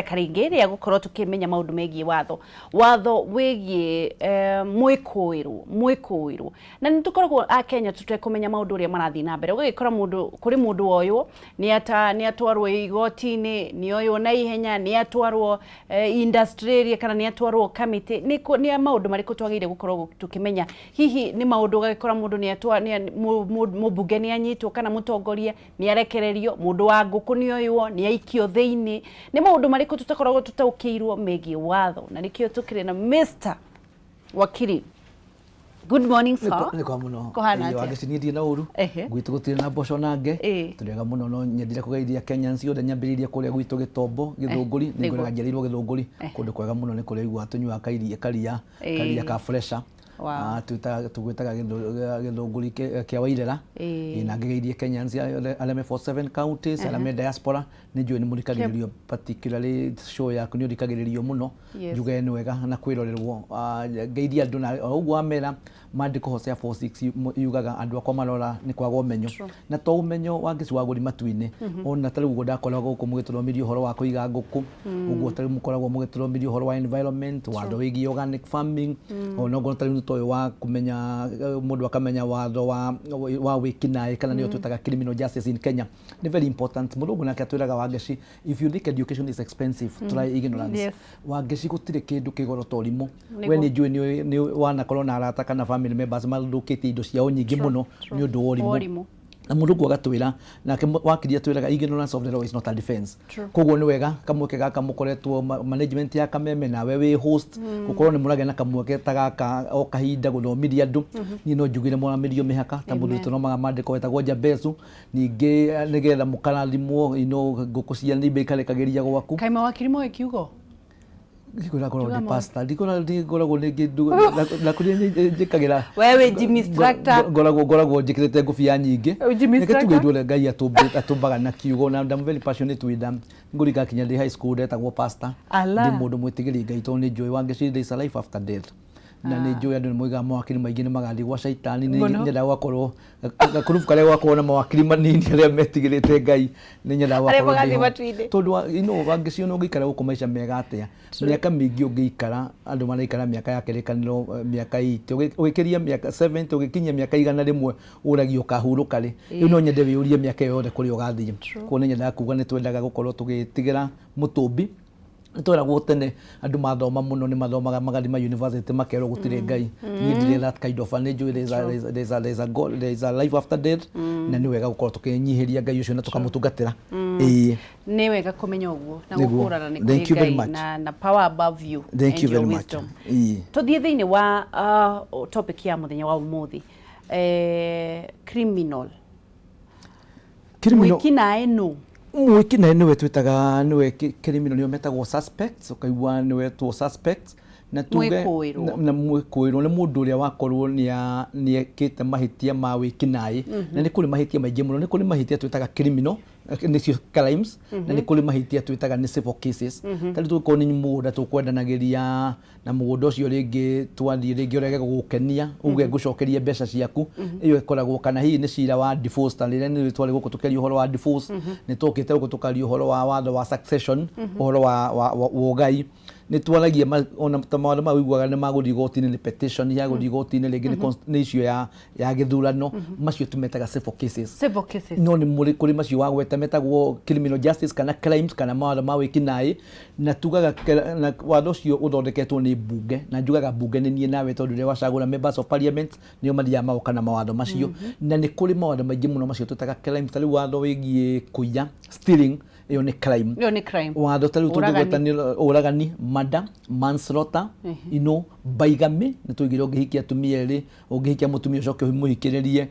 Rĩngĩ rĩa gũkorwo tũkĩmenya maũndũ megiĩ watho, watho wĩgiĩ mwĩkũĩrwo, mwĩkũĩrwo. Na nĩ tũkoragwo a Kenya tũtekũmenya maũndũ ũrĩa marathiĩ na mbere. Ũgagĩkora mũndũ, kũrĩ mũndũ woywo, nĩ atwarwo igoti-inĩ, nĩ oywo na ihenya, nĩ atwarwo industry area kana nĩ atwarwo kamĩtĩ. Nĩ maũndũ marĩkũ twagĩrĩire gũkorwo tũkĩmenya? Hihi nĩ maũndũ ũgagĩkora mũndũ nĩ mũmbunge nĩ anyitwo kana mũtongoria nĩ arekererio, mũndũ wa ngũkũ nĩ oywo, nĩ aikio thĩinĩ. Nĩ maũndũ marĩkũ tũtakoragwo tũtaũkĩirwo megiĩ watho? Na nĩkĩo tũkĩrĩ na Mr. Wakiri. Good morning, sir. Nĩ kwa mũno. Kũhana atĩa? Wangeci na ũru. Gwitũ gũtirĩ na mboco na nge. Tũrĩ ega mũno, no nyendire kũgeithia Kenyans othe, nyambĩrĩirie kũrĩa gwitũ Gĩtombo, Gĩthũngũri. Nĩ ngwĩraga njiarĩirwo Gĩthũngũri, kũndũ kwega mũno, nĩ kũrĩa ũiguaga tũnyuaga kairia karia karia ka fresha. Twĩtaga tũgwĩtaga Gĩthũngũri kĩa Wairera. Na ngĩgeithie Kenyans arĩa me 47 counties, arĩa me diaspora. Nĩ njũĩ nĩ mũthikagĩrĩrio, particularly show yaku nĩ ũthikagĩrĩrio mũno. Njuge nĩ wega na kwĩrorerwo. Ngeithie andũ na o ũguo wamera, maandĩko Hosea 4:6 yugaga andũ akwa marora nĩ kwaga ũmenyo. Na to ũmenyo wa ngĩci wa gũri matu-inĩ, ona ta rĩu ũguo ndakoragwo gũkũ mũgĩtũthomithia ũhoro wa kũiga ngũkũ, ũguo ta rĩu mũkoragwo mũgĩtũthomithia ũhoro wa environment, watho wĩgiĩ organic farming, ona okorwo ta rĩu ta ũyũ wa kũmenya mũndũ akamenya watho wa wĩkinaĩ kana nĩyo twĩtaga criminal justice in Kenya, nĩ very important. Mũthũngũ nake atwĩraga, Wangeci, "If you think education is expensive, try ignorance." Wangeci, gũtirĩ kĩndũ kĩgoro ta ũrimũ. We nĩ njũĩ nĩ wanakorwo na arata kana family members mathũkĩtie indo ciao nyingĩ mũno nĩ ũndũ wa ũrimũ. Ũrimũ. Na mũthũngũ agatwĩra, nake wakiri atwĩraga, "Ignorance of the law is not a defense." Koguo nĩ wega kamweke gaka mũkoretwo management ya Kameme, nawe wĩ host, gũkorwo nĩ mũragĩa na kamweke ta gaka o kahinda gũthomithia andũ. Niĩ no njugire mwaramĩrio mĩhaka ta mũndũ tũthomaga maandĩko wetagwo Jabezu, ningĩ nĩgetha mũkarathimwo ngũkũ cia nĩimba ikarekagĩria gwaku. Kaĩ mawakiri moĩ kiugo? Ndikwĩra ngoragwo ndĩ pastor, ndikwĩra ngoragwo rĩngĩ na kũrĩa njĩkagĩra. We wĩ gym instructor. Ngoragwo njĩkĩrĩte ngũbia nyingĩ. Gym Reke tuge instructor. ithuothe Ngai atũmbaga na kiugo, na I'm very passionate with them. Ngũrika kinya ndĩ high school ndetagwo pastor. Ala. Ndĩ mũndũ mwĩtigĩri Ngai tondũ nĩ njũĩ, Wangeci, there is a life after death. Na nĩ njũĩ andũ nĩ moigaga mawakiri maingĩ nĩ magathiĩ gwa caitani. Nĩ Mũno. nyendaga gũgakorwo gakurubu karĩa gũgakorwo na mawakiri manini arĩa metigĩrĩte Ngai, nĩ nyendaga Arĩa gũgakorwo magathiĩ ndĩ ho. matu-inĩ. Tondũ Wangeci, ona ũngĩikara gũkũ maica mega atĩa, mĩaka mĩingĩ ũngĩikara, andũ maraikara mĩaka ya kĩrĩkanĩro, mĩaka 80, ũgĩkĩria mĩaka 70, ũgĩkinyia mĩaka 100, ũragio ũkahurũka rĩ. Rĩu no nyende wĩyũrie mĩaka ĩyo yothe kũrĩa ũgathiĩ. Koguo nĩ nyendaga kuga nĩ twendaga gũkorwo tũgĩtigĩra mũtũmbi. Nĩ tweragwo tene andũ mathoma mũno, nĩ mathomaga magathiĩ ma university, makerwo gũtirĩ Ngai. Niĩ ndirĩ that kind of a, nĩ njũĩ there is a God, there is a life after death, na nĩ wega gũkorwo tũkĩnyihĩria Ngai ũcio na tũkamũtungatĩra, ĩĩ. Nĩ wega kũmenya ũguo na Nĩguo. gũkũrana nĩ Thank kũrĩ you very Ngai much. na power above you Thank and you your very much. wisdom. Ĩĩ. Tũthiĩ thĩinĩ wa topic ya mũthenya wa ũmũthĩ, criminal. Criminal. Mwĩkinaĩ nũ? Mwĩkinaĩ nĩwe twĩtaga, nĩwe criminal, nĩo metagwo suspects, ũkaigua nĩwe suspects, na tuge Mwĩkũĩrwo. Na mwĩkũĩrwo nĩ mũndũ ũrĩa wakorwo nĩ ekĩte mahĩtia ma wĩkinaĩ. Na nĩ kũrĩ mahĩtia maingĩ mũno. Nĩ kũrĩ mahĩtia twĩtaga criminal, nĩcio crimes, na nĩ kũrĩ mahĩtia twĩtaga nĩ civil cases. Ta rĩu tũgĩkorwo nĩ mũgũnda tũkwendanagĩria, na mũgũnda ũcio rĩngĩ twathiĩ rĩngĩ ũrege gũgũkenia, uge ngũcokerie mbeca ciaku, ĩyo ĩkoragwo. Kana hihi nĩ cira wa divorce, ta rĩrĩa nĩ twarĩ gũkũ tũkĩaria ũhoro wa divorce, nĩ twokĩte gũkũ tũkaria ũhoro wa watho wa succession, ũhoro wa ũgai. Nĩ twaragia ona ta mawatho maya ũiguaga nĩ magũthiĩ igoti-inĩ, nĩ petition ya gũthiĩ igoti-inĩ, rĩngĩ nĩ issue ya gĩthurano, macio tũmetaga civil cases. Civil cases. No nĩ mũrĩ kũrĩ macio wagweta metagwo criminal justice kana crimes kana mawatho ma wĩkinaĩ, na tugaga na watho ũcio ũthondeketwo nĩ mbunge, na njugaga mbunge nĩ niĩ nawe, tondũ rĩrĩa wacagũra members of parliament nĩo mathiaga magoka na mawatho macio. Na nĩ kũrĩ mawatho maingĩ mũno macio twĩtaga crimes, ta rĩu watho wĩgiĩ kũiya, stealing, ĩyo nĩ crime. Ĩyo nĩ crime. Watho ta rĩu Ũragani. tũngĩgweta nĩ ũragani, murder, manslaughter, bigamy, nĩ tũigire ũngĩhikia atumia erĩ, ũngĩhikia mũtumia ũcoke ũmũhikĩrĩrie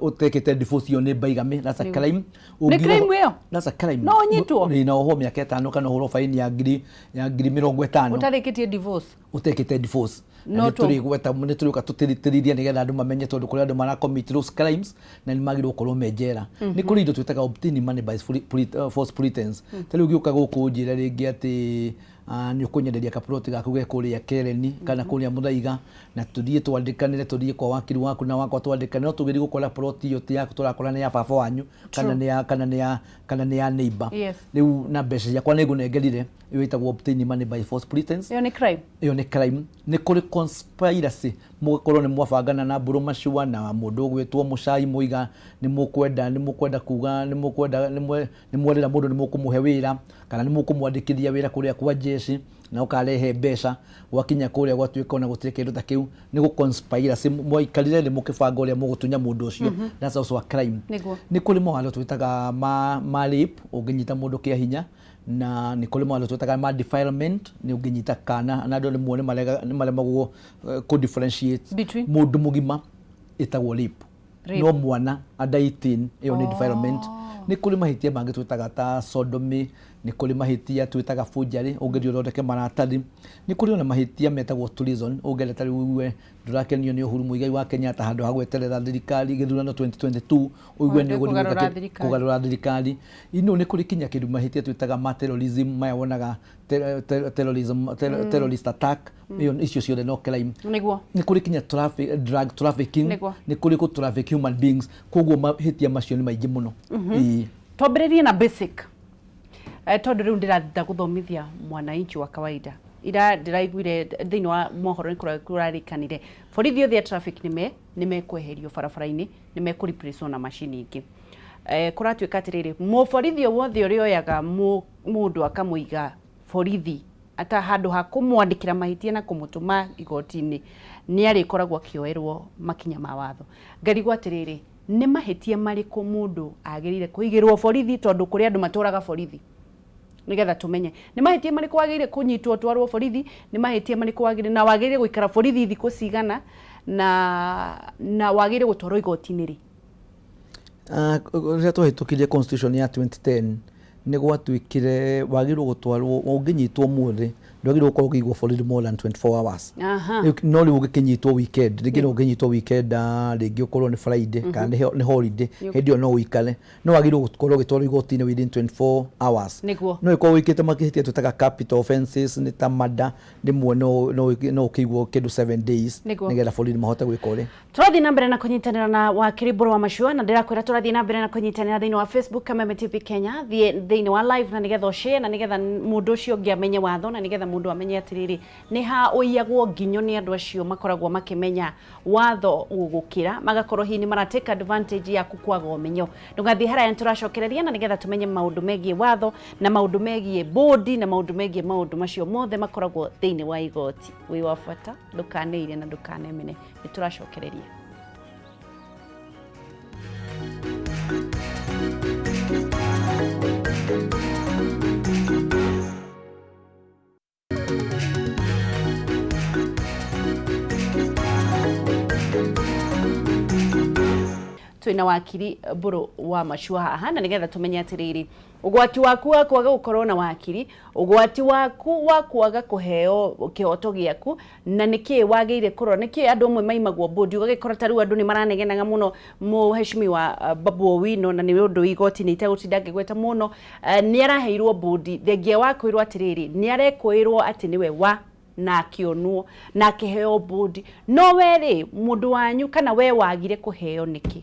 ũtekĩte divorce, ĩyo nĩ bigamy, that's a crime. Nĩ crime ĩyo? That's a crime. No ũnyitwo? Ĩĩ, na ũhwo mĩaka 5 kana ũhũrwo faini ya 50,000. Ũtarĩkĩtie divorce. Ũtekĩte divorce. Na No nĩ tũrĩgweta, nĩ tũrĩũka tũtĩrĩrie nĩgetha andũ mamenye, tondũ kũrĩ andũ mara commit those crimes na nĩ magĩrĩirwo gũkorwo me njera. Nĩ kũrĩ indo twĩtaga obtaining money by false pretense. Ta rĩu ũgĩũka gũkũ ũnjĩre rĩngĩ atĩ Nĩ ũkũnyenderia kaploti gaku ge kũrĩa Kereni kana kũrĩa Mũthaiga, na tũthiĩ twandĩkanĩre, tũthiĩ kwa wakiri waku na wakwa twandĩkanĩre, no tũgĩthiĩ gũkora ploti ĩyo ti yaku, tũrakora nĩ ya baba wanyu kana nĩ ya neighbor. Rĩu na mbeca ciakwa nĩ ngũnengerire, ĩyo ĩtagwo obtaining money by false pretense. Ĩyo nĩ crime. Ĩyo nĩ crime. Nĩ kũrĩ conspiracy, mũgakorwo nĩ mwabangana na Mbũrũ Macua na mũndũ ũgwĩtwo Mũcai Mũiga, nĩ mũkwenda kuga nĩ mũkwenda nĩ mwerĩra mũndũ nĩ mũkũmũhe wĩra kana nĩ mũkũmwandĩkithia wĩra kũrĩa kwa jeshi na ũkarehe mbeca, gwakinya kũrĩa gwatuĩka ona gũtirĩ kĩndũ ta kĩu, nĩ gũ conspiracy mwaikarire thĩ mũkĩbanga ũrĩa mũgũtunya mũndũ ũcio. That's also a crime. Nĩ kũrĩ mawatho twĩtaga ma rape, ũngĩnyita mũndũ kĩa hinya, na nĩ kũrĩ mawatho twĩtaga ma defilement, nĩ ũngĩnyita kana, na andũ rĩmwe nĩ maremagwo kũ differentiate. Between? Mũndũ mũgima ĩtagwo rape. Rape. No mwana under 18, ĩyo nĩ defilement. Nĩ kũrĩ mahĩtia mangĩ twĩtaga ta sodomy, nĩ kũrĩ mahĩtia twĩtaga forgery, ũngĩthiĩ ũthondeke maratathi, nĩ kũrĩ ona mahĩtia metagwo treason, ũngĩenda ta rĩu ũigue ndũrakenio nĩ Uhuru Muigai wa Kenyatta, handũ ha gweterera thirikari gĩthurano 2022, ũigue nĩ Wende ũgũthiĩ kũgarũra gwĩka thirikari. Kũgarũra thirikari ino. Nĩ kũrĩ kinya kĩndũ mahĩtia twĩtaga ma terrorism, maya wonaga terrorism, terrorist attack, ĩyo icio ciothe no crime. Nĩ kũrĩ kinya drug trafficking. Nĩ kũrĩ kũ traffic human beings, koguo mahĩtia macio nĩ maingĩ mũno. Ĩĩ. Twambĩrĩrie na basic, tondũ rĩu ndĩrathiĩ gũthomithia mwananchi wa kawaida. Ira ndĩraiguire thĩinĩ wa mohoro nĩ kũrarĩkanire borithi othe a traffic nĩ mekweherio barabara-inĩ, nĩ mekũ replace na macini ingĩ. Kũratuĩka atĩrĩrĩ, mũborithi o wothe ũrĩa oyaga mũndũ akamũiga borithi ata handũ ha kũmwandĩkĩra mahĩtia na kũmũtũma igoti-inĩ, nĩ arĩkoragwo akĩoerwo makinya ma watho. Ngarigwo atĩrĩrĩ, nĩ mahĩtia marĩkũ mũndũ agĩrĩire kũigĩrwo borithi, tondũ kũrĩ andũ matũraga borithi, nigetha tũmenye nĩ mahĩtia marĩkũ wagĩrĩire kũnyitwo twarwo borithi, nĩ mahĩtia marĩkũ wagĩrĩire na wagĩrĩire gũikara borithi thikũ cigana, na wagĩrĩire gũtwarwo igoti-inĩ rĩ. Rĩrĩa twahĩtũkirie constitution ya 2010, nĩ gwatuĩkire wagĩrĩirwo gũtwarwo, ũngĩnyitwo ũmũthĩ ndwagĩrĩirwo gũkorwo ũkĩigwo borithi more than 24 hours. No rĩu ũgĩkĩnyitwo weekend, rĩngĩ no ũngĩnyitwo weekend, rĩngĩ ũkorwo nĩ Friday kana nĩ holiday, hĩndĩ ĩyo no ũikare, no wagĩrĩirwo gũkorwo ũgĩtwarwo igoti-inĩ within 24 hours. No ĩkorwo wĩkĩte mahĩtia twĩtaga capital offenses, nĩ ta murder, rĩmwe no ũkĩigwo kĩndũ 7 days nĩgetha borithi mahote gwĩka ũrĩa. Tũrathiĩ na mbere na kũnyitanĩra na wakiri Mbũrũ wa Macua, na ndĩrakwĩra tũrathiĩ na mbere na kũnyitanĩra thĩinĩ wa Facebook Kameme TV Kenya. Thiĩ thĩinĩ wa live na nĩgetha ũshare, na nĩgetha mũndũ ũcio ũngĩ amenye watho, na nĩgetha mũndũ amenye atĩrĩrĩ, nĩ ha ũiyagwo nginyo nĩ andũ acio makoragwo makĩmenya watho gũgũkĩra, magakorwo hihi nĩ mara take advantage yaku kwaga ũmenyo. Ndũgathiĩ haraya, nĩ tũracokereria na nĩgetha tũmenye maũndũ megiĩ watho na maũndũ megiĩ bodi na maũndũ megiĩ maũndũ macio mothe makoragwo thĩinĩ wa igoti. Wĩ wa bata, ndũkaneire na ndũkanemene, nĩ tũracokereria. Twĩna wakiri Mbũrũ wa Macua haha na nĩgetha tũmenye atĩrĩrĩ, ũgwati waku wa kwaga gũkorwo na wakiri, ũgwati waku wa kwaga kũheo kĩhoto gĩaku, na nĩkĩ wagĩrĩire kũrora, nĩkĩ andũ amwe maimagwo bodi, ũgagĩkora ta rĩu andũ nĩ maranegenaga mũno mũheshimiwa Babu Owino, na nĩ ũndũ igoti-inĩ itegũtinda ngĩgweta mũno, nĩ araheirwo bodi thengia wa kwĩrwo atĩrĩrĩ, nĩ arekwĩrwo atĩ nĩwe wa na akĩonwo na akĩheo bodi, no we rĩ, mũndũ wanyu kana we wagire kũheo nĩkĩ?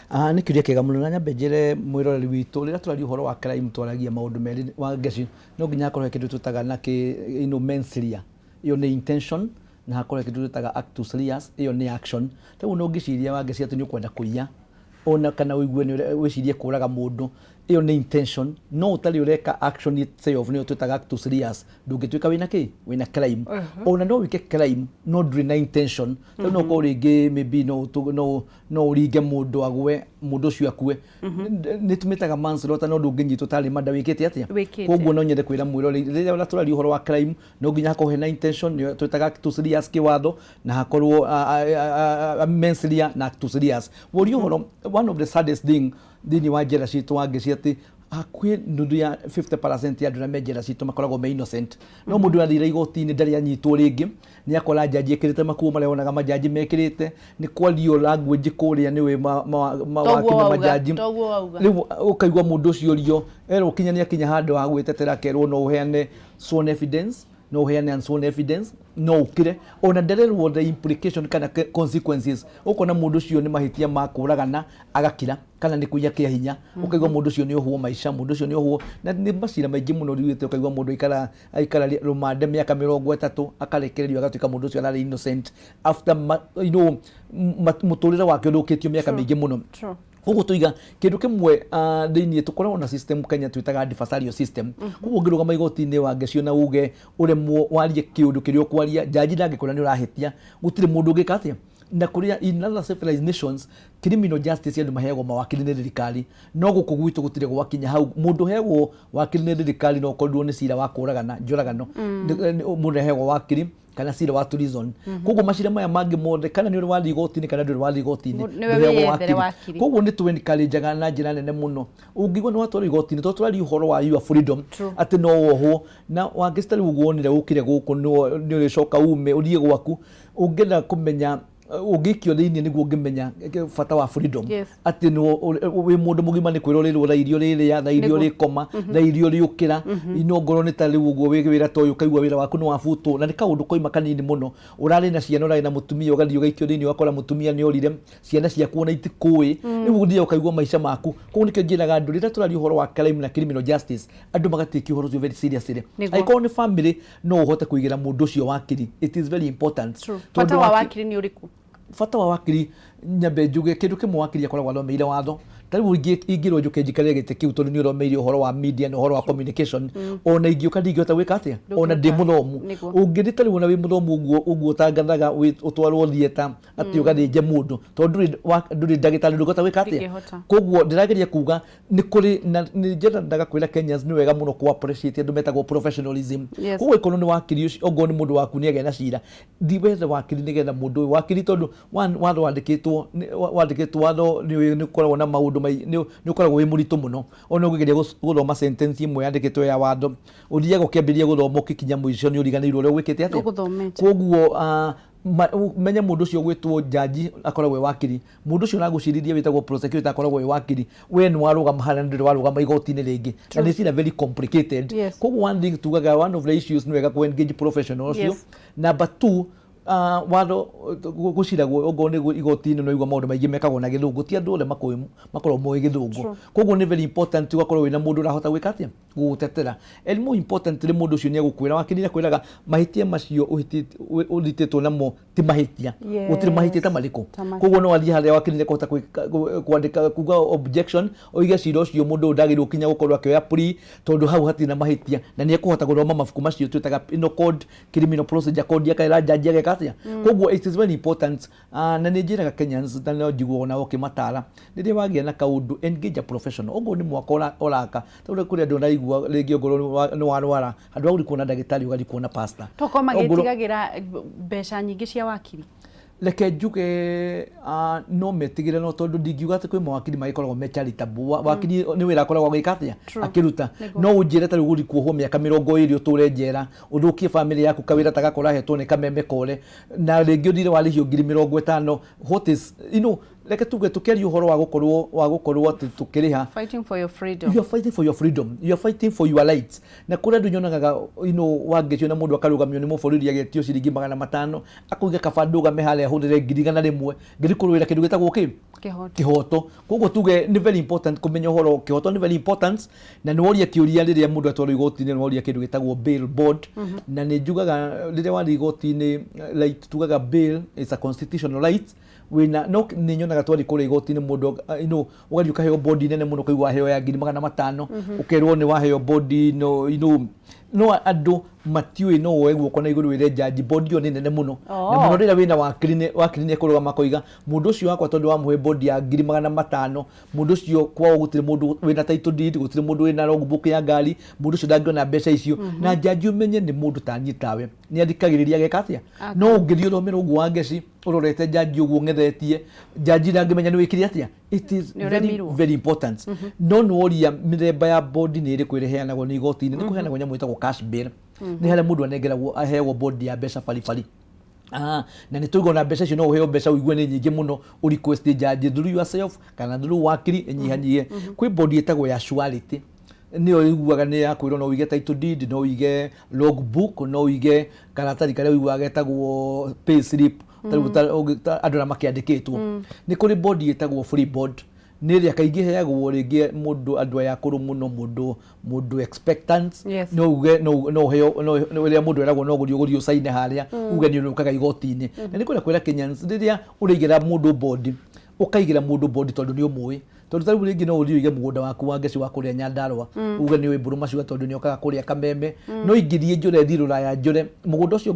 Nĩ kĩũria kĩega mũno, na nyambe njĩre mwĩroreri witũ, rĩrĩa tũraria ũhoro wa crime twaragia maũndũ merĩ wa ngeci, no nginya hakorwo he kĩndũ twĩtaga na kĩ ino mens rea, ĩyo nĩ intention, na hakorwo he kĩndũ twĩtaga actus reus, ĩyo nĩ action. Rĩu no ũngĩciria wa ngeci atĩ nĩ ũkwenda kũiya ona kana ũigue nĩ wĩcirie kũraga mũndũ, ĩyo nĩ intention, no ũtarĩ ũreka action itself, nĩyo twĩtaga actus reus, ndũngĩtuĩka wĩna kĩ wĩna crime. Ona no wĩke crime no ndũrĩ na intention. Rĩu no ũkorwo rĩngĩ maybe no ũringe mũndũ agwe, mũndũ ũcio akue, nĩ tũmĩtaga manslaughter, no ndũngĩnyitwo tarĩ murder wĩkĩte atĩa. Wĩkĩte. Koguo no nyende kwĩra mwĩroreri, rĩrĩa tũraria ũhoro wa crime, no nginya hakorwo hena intention, nĩyo twĩtaga actus reus kĩwatho, na hakorwo mens rea na actus reus. Woria ũhoro, one of the saddest thing thĩinĩ wa njera citũ wa ngeci atĩ Hakuhĩ nuthu ya 50% ya andũ arĩa me njera citũ makoragwo me innocent. No mũndũ athire igoti-inĩ ndarĩ anyitwo rĩngĩ, nĩ akora njanji ĩkĩrĩte makuo marĩa wonaga manjanji mekĩrĩte, nĩ kwario language kũrĩa nĩũĩ mawakiri na manjanji. Toguo wauga. Rĩu ũkaigua mũndũ ũcio orio, erwo kinya nĩ akinya handũ ha gwĩtetera akerwo no ũheane sworn evidence, no ũheane unsworn evidence, no ũkire, ona ndarerwo the implication kana consequences. Ũkona mũndũ ũcio nĩ mahĩtia ma kũragana agakira, kana nĩ kũiya kĩa hinya, ũkaigua mũndũ ũcio nĩ ohwo maica, mũndũ ũcio nĩ ohwo. Na nĩ macira maingĩ mũno riuĩte, ũkaigua mũndũ aikara rũmande mĩaka 30 akarekererio agatuĩka mũndũ ũcio ararĩ innocent after you know, mũtũrĩre wake ũthũkĩtio mĩaka mĩingĩ mũno. Koguo tuiga kindu kimwe thiini tukoragwo na system Kenya twitaga adversarial system. Koguo ngirugama igoti-inĩ wa ngecio na uge uremwo warie kiundu kiria ukwaria, jaji ndangĩkwĩra nĩ ũrahĩtia, gũtirĩ mũndũ ũngĩka atĩa. Na kũrĩa in other civilized nations criminal justice andũ maheagwo mawakiri nĩ thirikari, no gũkũ gwitũ gũtirĩ gwakinya hau. Mũndũ ũheagwo wakiri nĩ thirikari no ũkorirwo nĩ cira wa kũragana njũragano, mũndũ aheagwo wakiri kana cira wa treason. Koguo macira maya mangĩ mothe, kana nĩ ũrĩ wathiĩ igoti-inĩ kana ndũrĩ wathiĩ igoti-inĩ, nĩwe ndũheagwo wĩyethere wakiri. Wakiri. Koguo nĩ tũ encourage na njĩra nene mũno ũngĩigua nĩ watwarwo igoti-inĩ, tondũ tũraria ũhoro wa your freedom, atĩ no wohwo na wangĩcita rĩu ũguo wonire ũkire gũkũ nĩ ũrĩcoka ume ũthiĩ gwaku. Ũngĩenda kũmenya ũngĩikio thĩinĩ nĩguo ũngĩmenya bata wa freedom, atĩ wĩ mũndũ mũgima nĩ kwĩrwo rĩrwo thaa iria ũrĩrĩa, thaa iria ũrĩkoma, thaa iria ũrĩũkĩra. Ino ngorwo nĩ ta rĩu ũguo wĩ wĩra ta ũyũ ũkaigua wĩra waku nĩ wabutwo, na nĩ kaũndũ koima kanini mũno. Ũrarĩ na ciana, ũrarĩ na mũtumia, ũgathiĩ ũgaikio thĩinĩ ũgakora mũtumia nĩ orire, ciana ciaku ona itikũĩ. Rĩu ũthiaga ũkaigua maica maku. Koguo nĩkĩo njĩraga andũ rĩrĩa tũraria ũhoro wa crime na criminal justice, andũ magatake ũhoro ũcio very seriously. Angĩkorwo nĩ family no ũhote kũigĩra mũndũ ũcio wakiri, it is very important. Bata wa wakiri nĩ ũrĩkũ? Bata wa wakiri, nyambe njuge kĩndũ kĩmwe, wakiri akoragwo athomeire watho. Ta rĩu ingĩrwo njũke njikarĩre gĩtĩ kĩu, tondũ nĩ ũthomeire ũhoro wa media na ũhoro wa communication, ona ingĩũka ndingĩhota gwĩka atĩa ona ndĩ mũthomu. Ũngĩthiĩ ta rĩu ona wĩ mũthomu ũguo ũguo ũtangathaga ũtwarwo theatre atĩ ũgathĩnje mũndũ, tondũ ndũrĩ ndagĩtarĩ, ndũngĩhota gwĩka atĩa. Koguo ndĩrageria kuga nĩ kũrĩ na nĩ njendaga kwĩra Kenyans nĩ wega mũno kũ appreciate andũ metagwo professionalism. Koguo ĩkorwo nĩ wakiri ũcio, ongorwo nĩ mũndũ waku nĩ agĩa na cira, thi wethe wakiri nĩgetha mũndũ ũyũ wakiri, tondũ watho wandĩkĩtwo watho nĩ ũkoragwo na maũndũ nĩ ũkoragwo wĩ mũritũ mũno. Ona ũngĩgeria gũthoma sentence ĩmwe yandĩkĩtwo ya watho, ũthiaga ũkĩambĩrĩria gũthoma, ũgĩkinya mũico nĩ ũriganĩirwo ũrĩa ũgwĩkĩte atĩa. Koguo menye mũndũ ũcio ũgwĩtwo jaji akoragwo e wakiri, mũndũ ũcio ũragũcirithia wĩtagwo prosecutor akoragwo e wakiri. We nĩ warũgama harĩa, ndũrĩ warũgama igoti-inĩ rĩngĩ, na nĩ cira very complicated. Koguo one thing tugaga, one of the issues, nĩ wega kũ engage professional ũcio. Number two, watho gũciragwo ongorwo nĩ igoti-inĩ no igua maũndũ maingĩ mekagwo na gĩthũngũ, ti andũ othe makoragwo moĩ gĩthũngũ. Koguo nĩ very important ũgakorwo wĩna mũndũ ũrahota gwĩka atĩa, gũgũtetera. And more importantly, mũndũ ũcio nĩ egũkwĩra, wakiri nĩ akwĩraga mahĩtia macio ũthitĩtwo namo ti mahĩtia, gũtirĩ mahĩtia ta marĩkũ. Koguo no athiĩ harĩa wakiri nĩ ekũhota kwandĩka kuga objection, oige cira ũcio mũndũ ũyũ ndagĩrĩirwo kinya gũkorwo akĩoya plea tondũ hau hatirĩ na mahĩtia, na nĩ ekũhota gũthoma mabuku macio twĩtaga penal code, criminal procedure code, akaĩra jaji ageka atĩa. Koguo it is very important, na nĩ njĩraga Kenyans na no njiguaga nao ũkĩmatara, rĩrĩa wagĩa na kaũndũ, engage a professional. Okorwo nĩ mwaka ũraka, tondũ kũrĩ andũ ũraigua rĩngĩ ongorwo nĩ warwara, handũ ha gũthiĩ kuona ndagĩtarĩ ũgathiĩ kuona pastor. Tokorwo magĩtigagĩra mbeca nyingĩ cia wakiri. Reke njuge no metigĩre, no tondũ ndingiuga atĩ kwĩ mawakiri magĩkoragwo me charitable. Wakiri nĩ wĩra akoragwo agĩka atĩa, akĩruta. No ũnjĩre ta rĩu gũthiĩ kuohwo mĩaka 20 ũtũre njera, ũthũkie family yaku, kawĩra ta gaka ũrahetwo nĩ kameme kore, na rĩngĩ ũthire warĩhio 50,000, what is you know reke tuge tũkĩaria ũhoro wa gũkorwo atĩ tũkĩrĩha. Fighting for your freedom. You are fighting for your freedom, you are fighting for your rights. Na kũrĩa andũ nyonaga wangĩcio na mũndũ akarũgamio nĩ mũborithi agetio ciringi 500, akauga kaba ndũgame harĩa hũthĩre 100,000 ngĩthiĩ kũrũĩra kĩndũ gĩtagwo kĩ? Kĩhoto. Kĩhoto. Koguo tuge nĩ very important kũmenya ũhoro kĩhoto nĩ very important. Na nĩ woria kĩũria rĩrĩa mũndũ atwarwo igoti-inĩ, nĩ woria kĩndũ gĩtagwo bail board. Na nĩ njugaga rĩrĩa wathiĩ igoti-inĩ, like tugaga bail is a constitutional right wĩna no nĩ nyonaga twathiĩ kũrĩa igoti-inĩ mũndũ ũgathiĩ ũkaheo bond nene mũno, ũkaigua waheo ya 500,000, ũkerwo nĩ waheo bond no no andũ matiũĩ no woe guoko na igũrũ wĩre jaji bond ĩyo nĩ nene mũno, na mũno rĩrĩa wĩna wakiri, wakiri nĩ ekũrũgama akoiga mũndũ ũcio wakwa, tondũ wamũhe bond ya 500,000, mũndũ ũcio kwao gũtirĩ mũndũ wĩna title deed, gũtirĩ mũndũ wĩna logbook ya ngari, mũndũ ũcio ndangĩona mbeca icio. Na jaji ũmenye nĩ mũndũ ta niĩ tawe, nĩ athikagĩrĩria ageka atĩa. No ũngĩthiĩ ũthomere ũguo wa ngeci ũrorete jaji ũguo ũng'ethetie, jaji ndangĩmenya nĩ wĩkire atĩa. It is Nĩ very, ũremirwo. very important. No nĩ woria mĩthemba ya bondi nĩ ĩrĩkũ ĩrĩheanagwo nĩ igoti-inĩ, nĩ kũheanagwo nyamũ ĩtagwo cash bail, nĩ harĩa mũndũ anengeragwo, aheagwo bondi ya mbeca baribari. Na nĩ tũigua na mbeca icio no ũheo mbeca ũigue nĩ nyingĩ mũno, ũ request judge through yourself kana through wakiri ĩnyihanyihe. Kwĩ bondi ĩtagwo ya surety, nĩyo ĩiguaga nĩ ya kwĩrwo no ũige title deed, no ũige logbook, no ũige karatathi karĩa ũiguaga getagwo pay slip, ta rĩu andũ arĩa makĩandĩkĩtwo. Nĩ kũrĩ bondi ĩtagwo free bond, nĩ ĩrĩa kaingĩ ĩheagwo rĩngĩ mũndũ, andũ aya akũrũ mũno, mũndũ expectant. No uge no ũheo no rĩrĩa mũndũ eragwo no gũthiĩ ũgũthiĩ ũcaine harĩa uge nĩ ũrĩũkaga igoti-inĩ. Na nĩ kwenda kwĩra Kenyans, rĩrĩa ũraigĩra mũndũ bondi, ũkaigĩra mũndũ bondi tondũ nĩ ũmũĩ, tondũ ta rĩu rĩngĩ no ũthiĩ ũige mũgũnda waku wa ngeci wa kũrĩa Nyandarũa, uge nĩ ũĩ Mbũrũ Macua tondũ nĩ okaga kũrĩa Kameme. No ingĩthiĩ njũre, thiĩ rũraya njũre mũgũnda ũcio,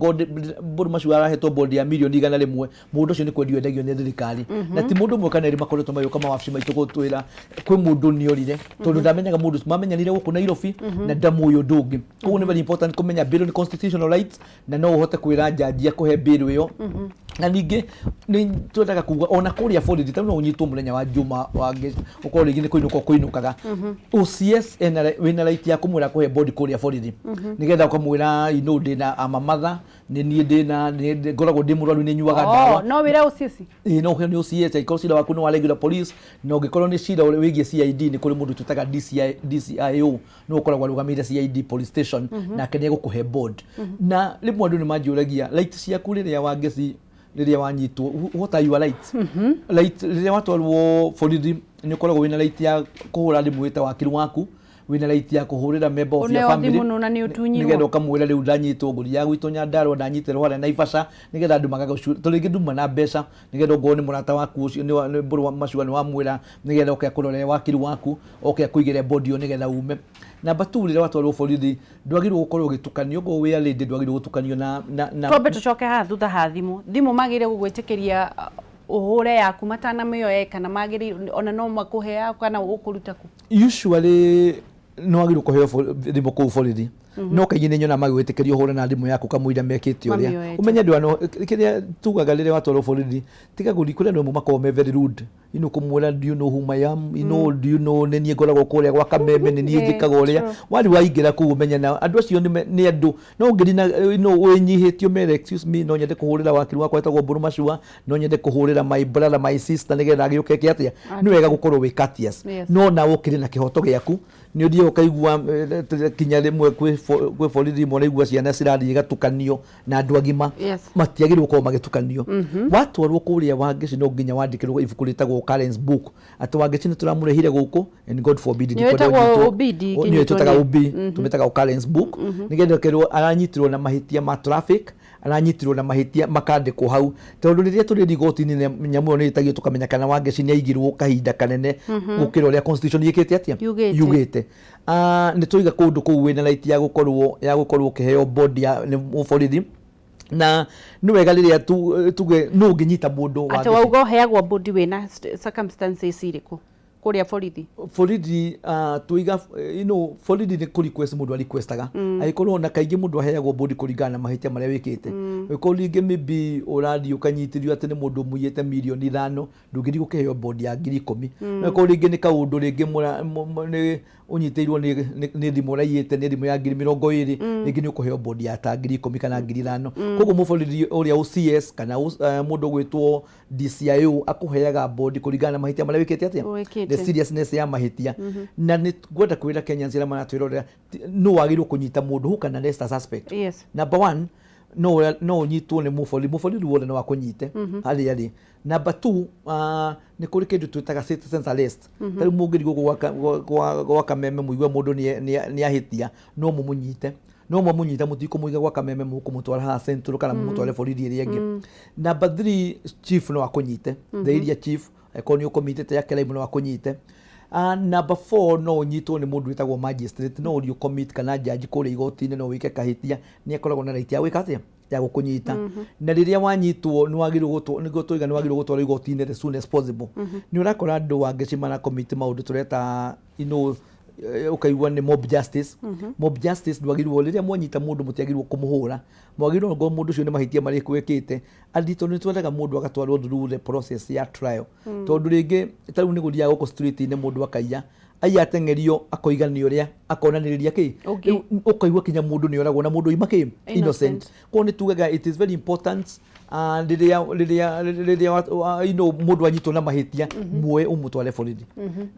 Mbũrũ Macua arahetwo bondi ya mirioni 100, mũgũnda ũcio nĩ kwendio wendagio nĩ thirikari. Na ti mũndũ ũmwe kana erĩ makoretwo magĩũka mawabici maitũ gũtwĩra kwĩ mũndũ nĩorire tondũ ndamenyaga mũndũ ũcio, mamenyanire gũkũ Nairobi na ndamũĩ ũndũ ũngĩ. Koguo nĩ very important kũmenya bail nĩ constitutional rights, na no ũhote kwĩra jaji akũhe bail ĩyo. Na ningĩ nĩ twendaga kuga ona kũrĩa borithi, ta rĩu no ũnyitwo mũthenya wa Juma wangĩ, ũkorwo rĩngĩ nĩ kũinũka ũkũinũkaga, OCS wĩna right ya kũmwĩra kũhe bodi kũrĩa borithi, nĩgetha ũkamwĩra, ndĩna ama mother, nĩ niĩ ndĩna ngoragwo ndĩ mũrwaru, nĩ nyuaga ndawa. No wĩre OCS? Ĩĩ, no ũheo nĩ OCS angĩkorwo cira waku nĩ wa regular police. Na ũngĩkorwo nĩ cira ũrĩa wĩgiĩ CID, nĩ kũrĩ mũndũ twĩtaga DCI, DCIO, nĩ ũkoragwo arũgamĩrĩire CID police station, nake nĩ egũkũhe board. Na rĩmwe andũ nĩ manjũragia right ciaku rĩrĩa wangeci, rĩrĩa wanyitwo, what are your rights? Right, rĩrĩa watwarwo borithi, nĩ ũkoragwo wĩna right ya kũhũra thimũ wĩte wakiri waku, wĩna right ya kũhũrĩra member of your Ũneo family thimũ na nĩ ũtunyirwo. Nĩgetha ũkamwĩra rĩu ndanyitwo ngũri gwitũ Nyandarũa, ndanyitĩrwo harĩa Naivasha, nĩgetha andũ magagũcu tondũ rĩngĩ nduma na mbeca, nĩgetha ongorwo nĩ mũrata waku ũcio nĩ Mbũrũ wa Macua, nĩ wamwĩra nĩgetha oke akũrorere wakiri waku, oke akũigĩre bodi ĩyo nĩgetha ume. Number two, rĩrĩa watwarwo borithi, ndwagĩrĩirwo gũkorwo ũgĩtukanio. Ongorwo wĩ a lady, ndwagĩrĩirwo gũtukanio na Twambe tũcoke haha thutha ha thimũ. Thimũ magĩrĩire gũgwĩtĩkĩria ũhũre yaku matanamĩoe, kana magĩrĩire ona no makũhe yaku, kana ũkũruta kũ? Usually nĩ wagĩrĩirwo kũheo thimũ kũu borithi, no kaingĩ nĩ nyonaga magĩgwĩtĩkĩria ũhũre na thimũ yaku kamũira mekĩte ũrĩa. Mamĩoete. Ũmenye andũ ano kĩrĩa tugaga, rĩrĩa watwarwo borithi, tiga gũthiĩ kũrĩ andũ amwe makoragwo me very rude, kũmwĩra, "Do you know whom I am? Do you know nĩ niĩ ngoragwo kũrĩa gwa Kameme, nĩ niĩ njĩkaga ũrĩa." Wari waingĩra kũu, ũmenye na andũ acio nĩ andũ no ũngĩthiĩ na wĩnyihĩtie, ũmere, "Excuse me, no nyende kũhũrĩra wakiri wakwa etagwo Mbũrũ Macua, no nyende kũhũrĩra my brother, my sister, nĩgetha agĩũke eke atĩa." Nĩ wega gũkorwo wĩ courteous. No nawe ũkĩrĩ na kĩhoto gĩaku, nĩ ũthiaga ũkaigua kinya rĩmwe kwĩ borithi imwe ũraigua ciana cirathiĩ igatukanio na andũ agima. Matiagĩrĩirwo gũkorwo magĩtukanio. Watwarwo kũrĩa Wangeci, no nginya wandĩkĩrwo ibuku rĩtagwo occurrence book, atĩ Wangeci nĩ tũramũrehire gũkũ and God forbid Nĩyo ndikwenda ĩtagwo ũnyitwo. OB Nĩyo ndĩkĩnyitwo twĩtaga OB, tũmĩtaga occurrence book, nĩgetha ũkerwo aranyitirwo na mahĩtia ma traffic, aranyitirwo na mahĩtia, makandĩkwo hau, tondũ rĩrĩa tũrĩ igoti-inĩ nyamũ ĩyo nĩ ĩtagio tũkamenya kana Wangeci nĩ aigirwo kahinda kanene gũkĩra ũrĩa constitution yĩkĩte atĩa. Yugĩte. Yugĩte. Nĩ tũiga kũndũ kũu wĩna right ya gũkorwo ũkĩheo bodi ya nĩ borithi, na nĩ wega rĩrĩa tuge nũ ũngĩnyita mũndũ Atĩ Wangeci. Wauga ũheagwo bodi wĩna circumstances irĩkũ kũrĩa borithi? Borithi, tuiga borithi nĩ kũ request mũndũ arequestaga, angĩkorwo na kaingĩ mũndũ aheagwo bodi kũringana na mahĩtia marĩa wĩkĩte. Angĩkorwo rĩngĩ maybe ũrathiĩ ũkanyitithio atĩ nĩ mũndũ mũiyĩte mirioni 5, ndũngĩthiĩ gũkĩheo bodi ya 10,000. No ĩkorwo rĩngĩ nĩ kaũndũ rĩngĩ nĩ ũnyitĩirwo nĩ thimũ ũraiyĩte, nĩ thimũ ya 20,000, rĩngĩ nĩ ũkũheo bodi ya ta 10,000 kana 5,000. Koguo mũborithi ũrĩa OCS kana mũndũ ũgwĩtwo DCIO akũheaga bodi kũringana na mahĩtia marĩa wĩkĩte atĩa. Wĩkĩte. The seriousness ya mahĩtia. Na nĩ ngwenda kwĩra Kenyans arĩa maratwĩrorera, no wagĩrĩirwo kũnyita mũndũ, who can arrest a suspect? Number one, no ũnyitwo nĩ mũborithi. Mũborithi wothe no akũnyite harĩa arĩ. Number two, nĩ kũrĩ kĩndũ twĩtaga citizens arrest. Ta rĩu mũngĩthiĩ gũkũ gwa Kameme mũigue mũndũ nĩ ahĩtia, no mũmũnyite. No mwamũnyita, mũtikũmũiga gwa Kameme, mũkũmũtwara haha Central kana mũmũtware borithi ĩrĩa ĩngĩ. Number three, chief no akũnyite, the area chief, angĩkorwo nĩ ũkũmitĩte ya crime, no akũnyite. Number four, no ũnyitwo nĩ mũndũ wĩtagwo magistrate, no ũthiĩ ũcommit, kana judge kũrĩa igoti-inĩ, no wĩke kahĩtia, nĩ akoragwo na right ya gwĩka atĩa, ya gũkũnyita. Na rĩrĩa wanyitwo, nĩ wagĩrĩirwo nĩguo tũiga nĩ wagĩrĩirwo gũtwarwo igoti-inĩ as soon as possible. Nĩ ũrakora andũ Wangeci maracommit maũndũ tũreta Ũkaigua nĩ mob justice. Mob justice ndwagĩrĩirwo, rĩrĩa mwanyita mũndũ mũtiagĩrĩirwo kũmũhũra, mwagĩrĩirwo ngorwo mũndũ ũcio nĩ mahĩtia marĩkũ ekĩte. Andi tondũ nĩ twendaga mũndũ agatwarwo through the process ya trial, tondũ rĩngĩ ta rĩu nĩ gũthiaga gũkũ street-inĩ, mũndũ akaiya, aiya, ateng'erio, akoiga nĩ ũrĩa akonanĩrĩria kĩ. Ũngĩ. Rĩu ũkaigua kinya mũndũ nĩ oragwo na mũndũ oima kĩ? Innocent. Innocent. Koguo nĩ tugaga it is very important rĩrĩa mũndũ anyitwo na mahĩtia, muoe ũmũtware borithi.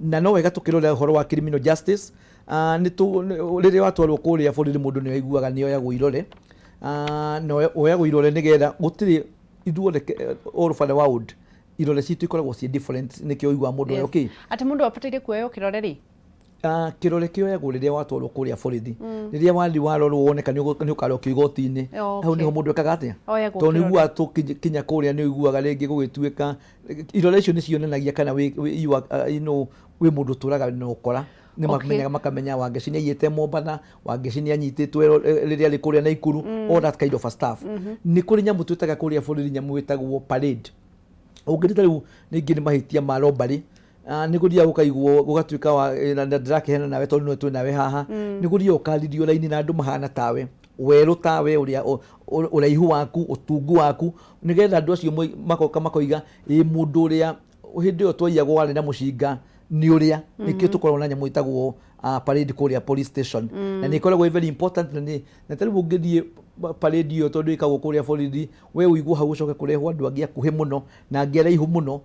Na no wega tũkĩrora ũhoro wa criminal justice, rĩrĩa watwarwo kũrĩa borithi, mũndũ nĩ aiguaga nĩ oyagwo irore, na oyagwo irore nĩgetha gũtirĩ ithuothe all over the world irore citũ ikoragwo ciĩ different, nĩkĩo ũiguaga mũndũ oyo kĩ. Atĩ mũndũ abataire kuoywo kĩrore rĩ? Kĩrore kĩoyagwo rĩrĩa watwarwo kũrĩa borithi, rĩrĩa wathiĩ warorwo woneka nĩ ũkarokio igoti-inĩ. Hau nĩho mũndũ ekaga atĩa? Oyagwo Tondũ nĩ kĩrore. ũiguaga tũkinya kũrĩa nĩ ũiguaga rĩngĩ gũgĩtuĩka irore icio nĩ cionanagia kana wĩ you are, wĩ mũndũ ũtũraga na ũkora. Nĩ mamenyaga, makamenya Wangeci nĩ aiyĩte Mombatha, Wangeci nĩ anyitĩtwo rĩrĩa arĩ kũrĩa Naikuru, all that kind of a stuff. Nĩ kũrĩ nyamũ twĩtaga kũrĩa borithi, nyamũ ĩtagwo parade. Ũngĩthiĩ ta rĩu rĩngĩ nĩ mahĩtia ma robbery, nĩ gũthiaga gũkaigwo gũgatuĩka na ndĩrakĩheana nawe tondũ nĩwe twĩ nawe haha, nĩ gũthiaga ũkaririo raini na andũ mahana tawe, werũ tawe, ũrĩa ũraihu waku, ũtungu waku, nĩgetha andũ acio magoka makoiga ĩ mũndũ ũrĩa hĩndĩ ĩyo twaiyagwo warĩ na mũcinga nĩ ũrĩa. Nĩkĩo tũkoragwo na nyamũ ĩtagwo parade kũrĩa police station, na nĩ ĩkoragwo ĩ very important. Na ta rĩu ũngĩthiĩ parade ĩyo, tondũ ĩkagwo kũrĩa borithi, we ũigwo hau, ũcoke kũrehwo andũ angĩ akuhĩ mũno na angĩ araihu mũno,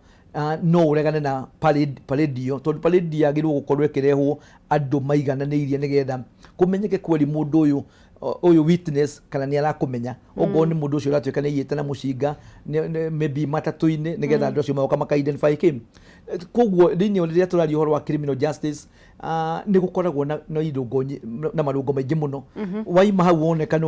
no ũregane na parade ĩyo, tondũ parade yagĩrĩirwo gũkorwo ĩkĩrehwo andũ maigananĩirie nĩgetha kũmenyeke kweri mũndũ ũyũ ũyũ witness kana nĩ arakũmenya. Okorwo nĩ mũndũ ũcio ũratuĩka nĩ aiyĩte na mũcinga maybe matatũ-inĩ, nĩgetha andũ acio magoka maka identify kĩ. Koguo thĩinĩ rĩrĩa tũraria ũhoro wa criminal justice, nĩ gũkoragwo na irũngo na marũngo maingĩ mũno. Waima hau woneka nĩ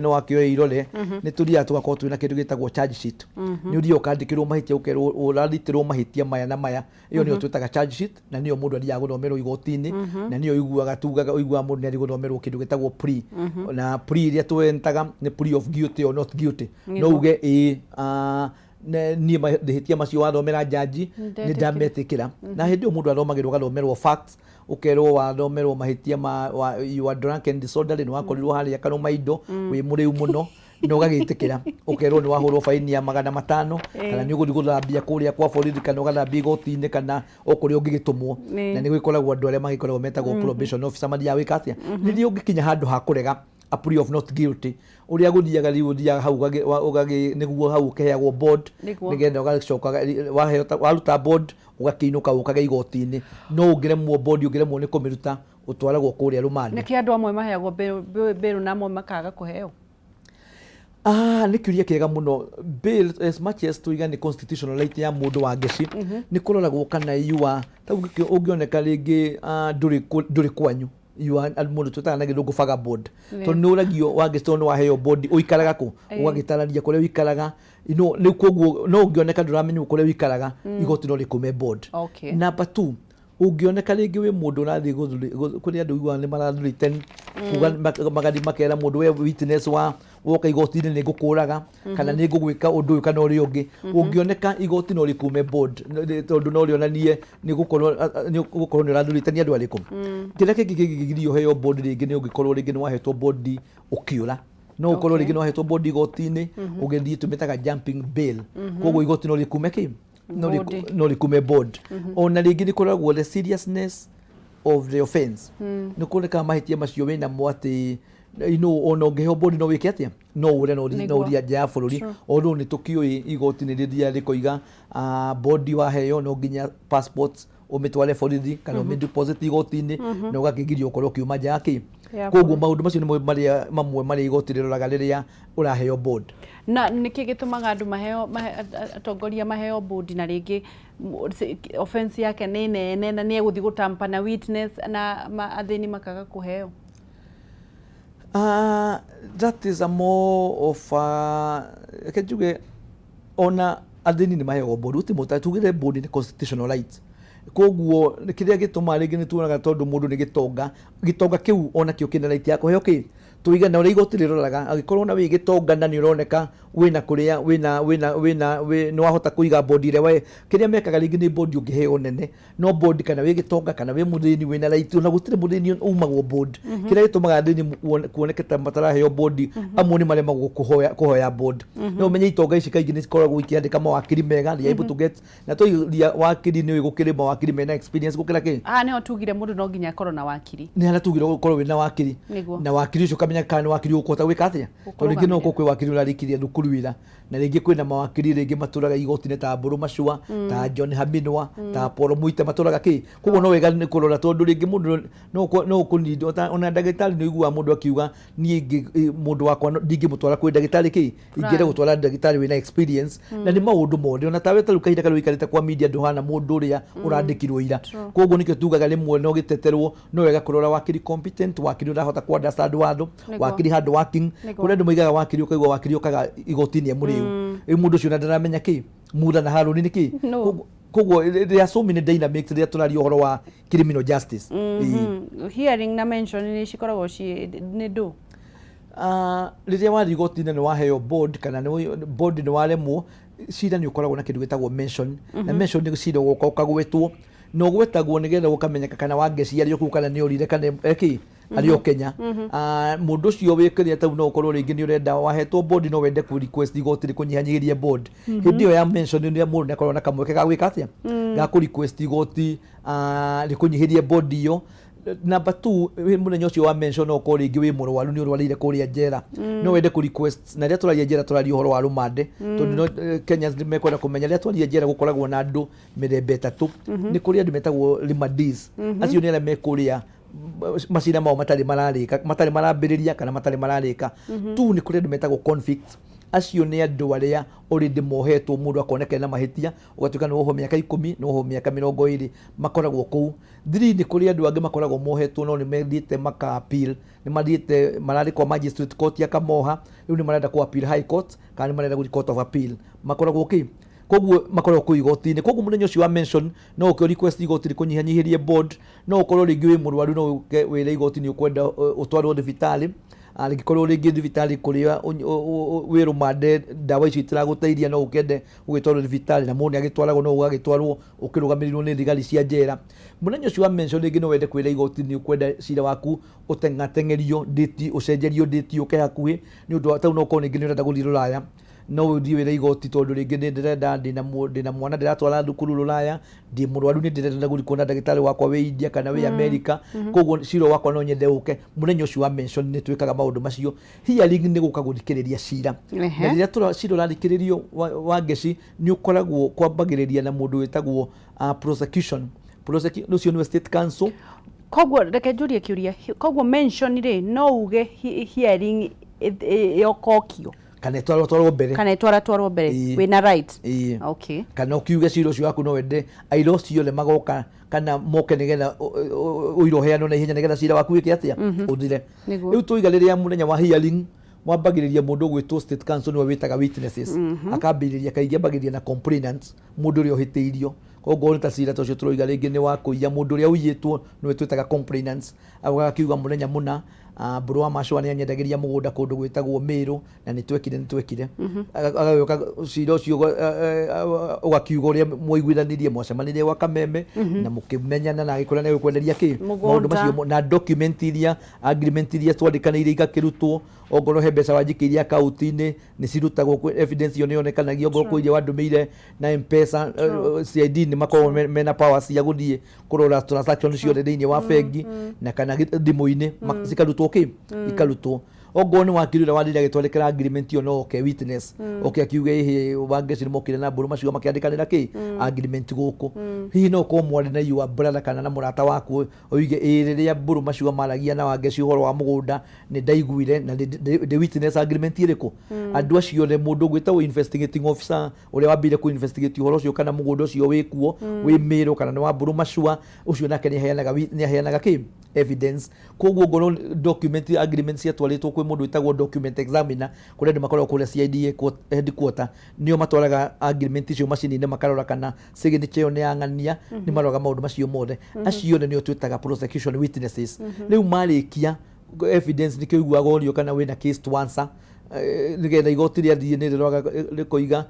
wakĩoya irore, nĩ tũthiaga tũgakorwo twĩna kĩndũ gĩtagwo charge sheet. Nĩ ũthiaga ũkandĩkĩrwo mahĩtia, ũkerwo ũrarutĩrwo mahĩtia maya na maya. Ĩyo nĩyo twĩtaga charge sheet, na nĩyo mũndũ athiaga gũthomerwo igoti-inĩ, na nĩyo ũiguaga tugaga ũiguaga mũndũ nĩ athiĩ gũthomerwo kĩndũ gĩtagwo plea. Na plea ĩrĩa twentaga nĩ plea of guilty or not guilty. No uge ĩĩ, niĩ mahĩtia macio wathomera jaji nĩ ndametĩkĩra. Na hĩndĩ ĩyo mũndũ athomagĩrwo, ũgathomerwo facts, ũkerwo wathomerwo mahĩtia ma you are drunk and disorderly, nĩ wakorirwo harĩa Karũmaindo wĩ mũrĩu mũno na ũgagĩtĩkĩra, ũkerwo nĩ wahũrwo baini ya 500, kana nĩ ũgũthiĩ gũthambia kũrĩa kwa borithi, kana ũgathambia igoti-inĩ, kana o kũrĩa ũngĩgĩtũmwo. Na nĩ gũgĩkoragwo andũ arĩa magĩkoragwo metagwo probation officer, mathiaga gwĩka atĩa? Rĩrĩa ũngĩkinya handũ ha kũrega a plea of not guilty, ũrĩa gũthiaga rĩu, ũthiaga hau nĩguo hau ũkĩheagwo bond. Nĩgetha ũgacoka waheo waruta bond, ũgakĩinũka ũkage igoti-inĩ. No ũngĩremwo bond, ũngĩremwo nĩ kũmĩruta, ũtwaragwo kũrĩa rũmande. Nĩkĩ andũ amwe maheagwo bail na amwe makaga kũheo? Nĩ kĩũria kĩega mũno. Bail, as much as tuiga nĩ constitutional right ya mũndũ wa ngeci, nĩ kũroragwo kana you are ta ũngĩoneka rĩngĩ ndũrĩ kwanyu, you are mũndũ twĩtaga na gĩthũngũ vagabond, tondũ nĩ ũragio wa ngeci, tondũ nĩ waheo bond, ũikaraga kũ? Ũgagĩtarania kũrĩa ũikaraga. Rĩu koguo no ũngĩoneka ndũramenywo kũrĩa ũikaraga, igoti no rĩkũme bond. Number two, ũngĩoneka rĩngĩ wĩ mũndũ ũrathiĩ kũrĩ andũ ũiguaga nĩ marathreaten kuga, magathiĩ makera mũndũ, we witness wa woka igoti-inĩ nĩ ngũkũraga, kana nĩ ngũgwĩka ũndũ ũyũ kana ũrĩa ũngĩ. Ũngĩoneka, igoti no rĩkume bond, tondũ no rĩonanie nĩ ũgũkorwo nĩ ũrathreaten andũ arĩkũ. Kĩrĩa kĩngĩ kĩngĩgiria ũheo bond rĩngĩ nĩ ũngĩkorwo rĩngĩ nĩ wahetwo bond ũkĩũra. No ũkorwo rĩngĩ nĩ wahetwo bond igoti-inĩ ũgĩthiĩ, tũmĩtaga jumping bail. Koguo igoti no rĩkume kĩ? Bond. No rĩkume bond. Ona rĩngĩ nĩ kũroragwo the seriousness of the offense, nĩ kuoneka mahĩtia macio wĩnamo atĩ ona ũngĩheo bond no wĩke atĩa? No ũre, no ũthiĩ nja ya bũrũri. Although nĩ tũkĩũĩ igoti nĩ rĩthiaga rĩkoiga bond waheo no nginya passport ũmĩtware borithi kana ũmĩ deposit igoti-inĩ, na ũgakĩgirio ũkorwo ũkiuma nja ya kĩ. Ya. Koguo maũndũ macio nĩmo marĩa mamwe marĩa igoti rĩroraga rĩrĩa ũraheo bond. Na nĩkĩ gĩtũmaga andũ maheo atongoria maheo bond na rĩngĩ offense yake nĩ nene na nĩ egũthiĩ gũtampa na witness, na athĩni makaga kũheo? That is a more of a, reke njuge ona athĩni nĩ maheagwo bond, gũtirĩ mũta tugire bond nĩ constitutional right. Koguo kĩrĩa gĩtũmaga rĩngĩ nĩ tuonaga tondũ mũndũ nĩ gĩtonga, gĩtonga kĩu ona kĩo kĩna right ya kũheo kĩ tuiga. Na ũrĩa igoti rĩroraga, angĩkorwo na wĩ gĩtonga na nĩ ũroneka Wĩna kũrĩa wĩna nĩ wahota kũiga bond ĩrĩa we kĩrĩa mekaga. Rĩngĩ nĩ bond ũngĩheo nene, no bond kana wĩ gĩtonga kana wĩ mũthĩni, wĩna right, ona gũtirĩ mũthĩni umagwo bond. Kĩrĩa gĩtũmaga athĩni kuoneke ta mataraheo bond, amwe nĩ maremagwo kũhoya bond. No ũmenye itonga ici kaingĩ nĩ cikoragwo ikĩandĩka mawakiri mega. They are able to get na tũiria wakiri nĩ gũkĩrĩ mawakiri mena experience gũkĩra kĩ. Haha nĩho tugire mũndũ no nginya akorwo na wakiri. Nĩ harĩa tugire ũkorwo wĩna wakiri. Na wakiri ũcio ũkamenya kana nĩ wakiri ũkũhota gwĩka atĩa, tondũ rĩngĩ no ũkorwo kwĩ wakiri ũrarĩkirie thukuru wĩra, na rĩngĩ kwĩna mawakiri rĩngĩ matũraga igoti-inĩ ta Mbũrũ Macua, ta John Haminwa, ta Paul Muite, matũraga kĩ. Koguo no wega nĩ kũrora, tondũ rĩngĩ mũndũ no ũkũnindi ona ndagĩtarĩ. Nĩ ũiguaga mũndũ akiuga, "Niĩ mũndũ wakwa ndingĩmũtwara kwĩ ndagĩtarĩ kĩ, ingĩenda gũtwara ndagĩtarĩ wĩna experience." Na nĩ maũndũ mothe, ona tawe tarĩu kahinda karĩa ũikarĩte kwa media, ndũhana mũndũ ũrĩa ũrandĩkirwo ira. Koguo nĩkĩo tugaga rĩmwe no gĩteterwo, no wega kũrora wakiri competent, wakiri ũrahota ku understand watho, wakiri hard working. Kũrĩ andũ moigaga wakiri, ũkaigua wakiri ũkaga igoti-inĩ e mũrĩu. Rĩu mũndũ ũcio ona ndaramenya kĩ Mutha na Harũni nĩ kĩ. No. Koguo there are so many dynamics rĩrĩa tũraria ũhoro wa criminal justice. Ĩĩ. Hearing na mention nĩ cikoragwo ci nĩ ndũ? Ah, rĩrĩa wathiĩ igoti-inĩ nĩ waheo bond kana nĩ bond nĩ waremwo, cira nĩ ũkoragwo na kĩndũ gĩtagwo mention. Na mention nĩ cira ũgoka ũkagwetwo, na ũgwetagwo nĩgetha ũkamenyeka kana Wangeci arĩ o kũu kana nĩ orire kana ekĩ arĩ o Kenya. Ah, mũndũ ũcio wĩ kĩrĩa tau no ũkorwo rĩngĩ nĩ ũrenda wahetwo bond, no wende kũ request igoti rĩkũnyihanyihĩrie bond. Hĩndĩ ĩyo ya mention nĩ mũndũ nĩ akoragwo na kamweke ga gwĩka atĩa, ga kũ request igoti rĩkũnyihĩrie bond ĩyo. Number two, wĩ mũthenya ũcio wa mention, no ũkorwo rĩngĩ wĩ mũrwaru, nĩ ũrwarĩire kũrĩa njera, no wende kũ request. Na rĩrĩa tũraria njera, tũraria ũhoro wa rũmande, tondũ no Kenyans nĩ mekwenda kũmenya rĩrĩa twaria njera gũkoragwo na andũ mĩthemba ĩtatũ. Nĩ kũrĩ andũ metagwo remandees. Acio nĩ arĩa me kũrĩa macira mao matarĩ mararĩka, matarĩ marambĩrĩria kana matarĩ mararĩka tu. Nĩ kũrĩ andũ metagwo convicts. Acio nĩ andũ arĩa already mohetwo, mũndũ akoneka ena mahĩtia, ũgatuĩka nĩ wohwo mĩaka 10, nĩ wohwo mĩaka 20, makoragwo kũu. Three, nĩ kũrĩ andũ angĩ makoragwo mohetwo no nĩ mathiĩte maka appeal, nĩ mathiĩte mararĩ kwa magistrate court akamoha, rĩu nĩ marenda ku appeal high court kana nĩ marenda gũthiĩ court of appeal, makoragwo kĩ koguo makoragwo kũu igoti-inĩ. Koguo mũthenya ũcio wa mention no ũke request igoti rĩkũnyihanyihĩrie bond. No ũkorwo rĩngĩ wĩ mũrwaru, no ũke wĩre igoti nĩ ũkwenda ũtwarwo thibitarĩ. Rĩngĩkorwo rĩngĩ thibitarĩ kũrĩa wĩ rũmande ndawa icio itiragũteithia, no ũkende ũgĩtwarwo thibitarĩ, na mũndũ nĩ agĩtwaragwo, no ũgagĩtwarwo ũkĩrũgamĩrĩirwo nĩ thigari cia njera. Mũthenya ũcio wa mention rĩngĩ no wende kwĩra igoti nĩ ũkwenda cira waku ũteng'ateng'erio date, ũcenjerio date ũke hakuhĩ, nĩ ũndũ wa tau no ũkorwo rĩngĩ nĩ ũrenda gũthiĩ rũraya, no ũthiĩ wĩre igoti, tondũ rĩngĩ nĩ ndĩrenda ndĩna mwana ndĩratwara thukuru rũraya, ndĩ mũrwaru, nĩ ndĩrenda gũthiĩ kuona ndagĩtarĩ wakwa wĩ India kana wĩ America, koguo cira wakwa no nyende ũke mũthenya ũcio wa mention. Nĩ twĩkaga maũndũ macio. Hearing nĩ gũka gũthikĩrĩria cira. Na rĩrĩa cira ũrathikĩrĩrio wa Ngeci, nĩ ũkoragwo kwambagĩrĩria na mũndũ wĩtagwo prosecution. Ũcio nĩwe state counsel. Koguo reke njũrie kĩũria. Koguo mention rĩ, no uge hearing yokokio kana ĩtwarwo twarwo mbere? Kana ĩtwaratwarwo mbere. Ĩĩ. Wĩna right? Ĩĩ. Okay. Kana ũkiuge cira ũcio waku no wende aira ũcio othe magoka kana moke nĩgetha ũira ũheanwo na ihenya, nĩgetha cira waku wĩke atĩa, ũthire. Rĩu tũiga rĩrĩa mũthenya wa hearing wambagĩrĩria mũndũ ũgwĩtwo state counsel, nĩwe wĩtaga witnesses. Akambĩrĩria, kaingĩ ambagĩrĩria na complainant, mũndũ ũrĩa ũhĩtĩirio. Koguo nĩ ta cira ta ũcio tũroiga rĩngĩ nĩ wa kũiya, mũndũ ũrĩa ũiyĩtwo nĩwe twĩtaga complainants. Agakiuga mũthenya mũna Mbũrũ wa Macũa nĩ anyendagĩria mũgũnda kũndũ gwĩtagwo Mĩrũ, na nĩ twekire. Agagĩũka cira ũcio ũgakiuga ũrĩa mwaiguithanirie, mwacemanirie gwa Kameme na mũkĩmenyana na agĩkwĩra nĩ egũkwenderia kĩ. Mũgũnda. Maũndũ macio na document iria, agreement iria twandĩkanĩire igakĩrutwo. Ongorwo he mbeca wanjikĩirie akaunti-inĩ nĩ cirutagwo, evidence ĩyo nĩ yonekanagia. Ongorwo kwĩ iria wandũmĩire na M-Pesa, CID nĩ makoragwo mena power cia gũthiĩ kũrora transaction ciothe thĩinĩ wa bengi na kana thimũ-inĩ, cikarutwo kĩ, ikarutwo. Ongorwo nĩ wakiri ũrĩa wathire agĩtwandĩkĩra agreement ĩyo, no oke witness, oke akiuge ĩhĩ, Wangeci nĩ mokire na Mbũrũ macio makĩandĩkanĩra kĩ agreement gũkũ. Hihi no ũkorwo mwarĩ na your brother kana na mũrata waku, oige ĩ rĩrĩa Mbũrũ macio maragia na Wangeci ũhoro wa mũgũnda nĩ ndaiguire na ndĩ witness agreement ĩrĩkũ. Andũ acio othe, mũndũ ũgwĩtagwo investigating officer ũrĩa wambire kũ investigate ũhoro ũcio kana mũgũnda ũcio wĩkuo wĩ Mĩrũ kana nĩ wa Mbũrũ Macua, ũcio nake nĩ aheanaga kĩ evidence. Koguo ngorwo document agreement ciatwarĩtwo kwĩ mũndũ wĩtagwo document examiner, kũrĩa andũ makoragwo kũrĩa CID headquarter, nĩo matwaraga agreement icio macini-inĩ, makarora kana signature ĩyo nĩ ya ng'ania, nĩ maroraga maũndũ macio mothe. Acio othe nĩo twĩtaga prosecution witnesses. Rĩu marĩkia evidence, nĩkĩo ũiguaga ũrio kana wĩna case to answer. Nĩgetha igoti rĩathiĩ nĩ rĩroraga rĩkoiga,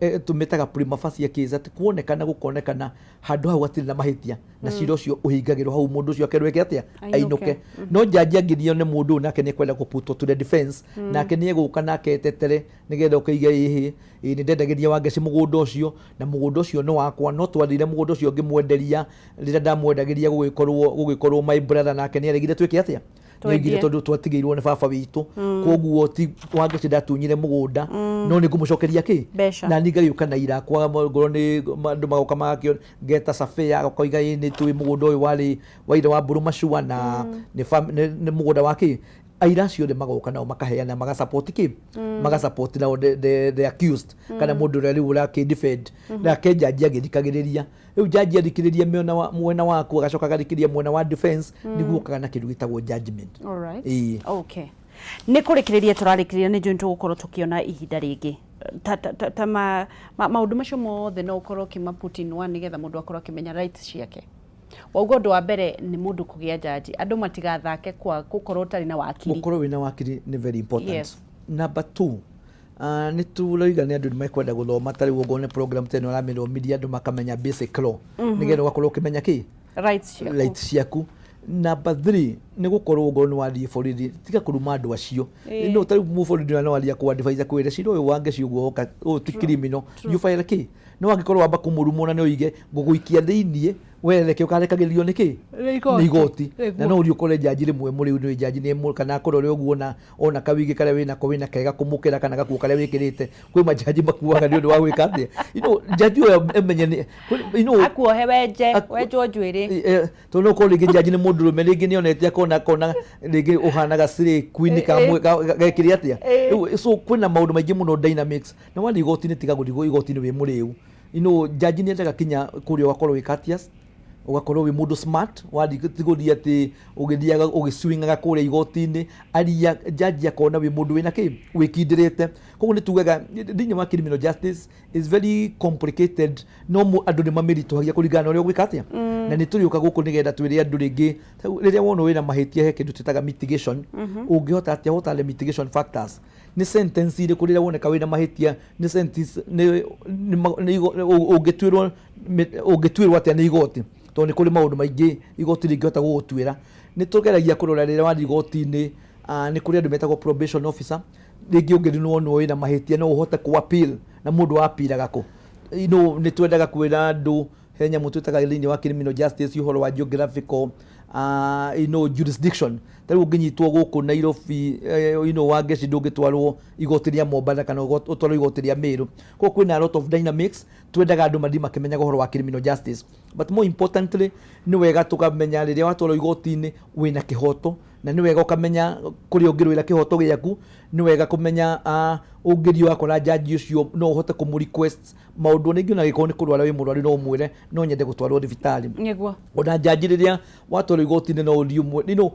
tũmĩtaga prima facie case, atĩ kuonekana gũkonekana handũ hau hatirĩ na mahĩtia na cira ũcio ũhingagĩrwo hau, mũndũ ũcio akerwo eke atĩa? Ainũke. Ainũke. No jaji angĩthio nĩ mũndũ ũyũ, nake nĩ ekwenda kũ put to the defense, nake nĩ egũka nake etetere nĩgetha ũkĩige ĩhĩ ĩ nĩ ndendagĩria Wangeci mũgũnda ũcio na mũgũnda ũcio nĩ wakwa, no twathire mũgũnda ũcio ngĩmwenderia, rĩrĩa ndamwendagĩria gũgĩkorwo my brother nake nĩ aregire twĩke atĩa? Twendie. Nĩoigire tondũ twatigĩirwo nĩ baba witũ, koguo ti Wangeci ndatunyire mũgũnda, no nĩ ngũmũcokeria kĩ? Mbeca. Na niĩ ngagĩũka na ira kwa ngorwo nĩ andũ magoka magakĩo ngeta surveyor akoiga ĩ nĩ tũĩ mũgũnda ũyũ warĩ wa ithe wa Mbũrũ Macua na nĩ mũgũnda wa kĩ. Aira acio othe magoka nao makaheana, magasupport kĩ, magasupport nao the accused kana mũndũ ũrĩa rĩu ũrakĩ defend. Nake jaji agĩthikagĩrĩria, rĩu jaji athikĩrĩria mwena waku, agacoka agathikĩrĩria mwena wa defense, nĩguo ũkaga na kĩndũ gĩtagwo judgment. Alright. Ĩĩ. Okay. Nĩ kũrĩkĩrĩria tũrarĩkĩrĩria, nĩ njũĩ tũgũkorwo tũkĩona ihinda rĩngĩ ta maũndũ macio mothe no ũkorwo ũkĩma put in one nĩgetha mũndũ akorwo akĩmenya rights ciake. Wauga ũndũ wa mbere nĩ mũndũ kũgĩa jaji, andũ matigathake kwa gũkorwo ũtarĩ na wakiri. Gũkorwo wĩna wakiri nĩ very important. Number two, nĩ tũroiga nĩ andũ nĩ mekwenda gũthoma, ta rĩu okorwo nĩ program ta ĩno ũramĩthomithia andũ makamenya basic law, nĩgetha ũgakorwo ũkĩmenya kĩ? Rights ciaku. Rights ciaku. Number three, nĩ gũkorwo ngorwo nĩ wathiĩ borithi, tiga kũruma andũ acio. No ta rĩu mũborithi ũrĩa no athiĩ akũ-advise akwĩre cira ũyũ Wangeci ũguo woka ũyũ ti criminal, you file kĩ, no angĩkorwo wamba kũmũruma ona nĩ ũige ngũgũikia thĩiniĩ wereke ũkarekagĩrĩrio nĩ kĩ? Nĩ igoti. Nĩ igoti. Na Nĩguo. no ũthiĩ ũkore jaji rĩmwe mũrĩu nĩ jaji nĩ kana akũrore ũguo na ona kawigi karĩa wĩnako wĩna kega kũmũkĩra kana gakuo karĩa wĩkĩrĩte. Kwĩ majaji makuaga nĩ ũndũ wa gwĩka atĩa, jaji ũyũ emenye nĩ Akuohe wenje wenjwo njuĩrĩ. Tondũ no ũkorwo rĩngĩ jaji nĩ mũndũrũme, rĩngĩ nĩ onete akona rĩngĩ ũhanaga slay queen gekire atĩa. Rĩu so kwĩna maũndũ maingĩ mũno dynamics, na wathiĩ igoti-inĩ, tiga gũthiĩ igoti-inĩ wĩ mũrĩu. Jaji nĩ endaga kinya kũrĩa ũgakorwo wĩ courteous, ũgakorwo wĩ mũndũ smart. Wathiĩ ti gũthiĩ atĩ ũgĩthiaga ũgĩcwingaga kũrĩa igoti-inĩ, aria jaji akona wĩ mũndũ wĩna kĩ, wĩkindĩrĩte. Koguo nĩ tugaga thĩinĩ wa criminal justice is very complicated, no andũ nĩ mamĩritũhagia kũringana na ũrĩa ũgwĩka atĩa. Na nĩ tũrĩũka gũkũ nĩgetha twĩre andũ rĩngĩ rĩrĩa wona wĩna mahĩtia he kĩndũ twĩtaga mitigation. Ũngĩhota atĩa hota the mitigation factors? Nĩ sentence irĩkũ rĩrĩa woneka wĩna mahĩtia, nĩ sentence nĩ ũngĩtuĩrwo atĩa nĩ igoti? Tondũ nĩ kũrĩ maũndũ maingĩ igoti rĩngĩhota gũgũtuĩra. Nĩ tũgeragia kũrora rĩrĩa wathiĩ igoti-inĩ, nĩ kũrĩ andũ metagwo probation officer. Rĩngĩ ũngĩthiĩ wonwo wĩna mahĩtia, no ũhote kũ appeal, na mũndũ wa appealaga kũ? Nĩ twendaga kwĩra andũ he nyamũ twĩtaga thĩinĩ wa criminal justice ũhoro wa geographical jurisdiction. Ta rĩu ũngĩnyitwo gũkũ Nairobi, Wangeci, ndũngĩtwarwo igoti rĩa Mombatha kana ũtwarwo igoti rĩa Meru. Koguo kwĩna a lot of dynamics twendaga andũ mathiĩ makĩmenyaga ũhoro wa criminal justice. But more importantly, nĩ wega tũkamenya rĩrĩa watwarwo igoti-inĩ wĩna kĩhoto, na nĩ wega ũkamenya kũrĩa ũngĩrũĩra kĩhoto gĩaku. Nĩ wega kũmenya ũngĩthiĩ ũgakora jaji ũcio no ũhote kũmũ request maũndũ rĩngĩ, ona angĩkorwo nĩ kũrwara wĩ mũrwaru, no ũmwĩre no nyende gũtwarwo thibitarĩ. Ona jaji rĩrĩa watwarwo igoti-inĩ no ũthiĩ ũmwe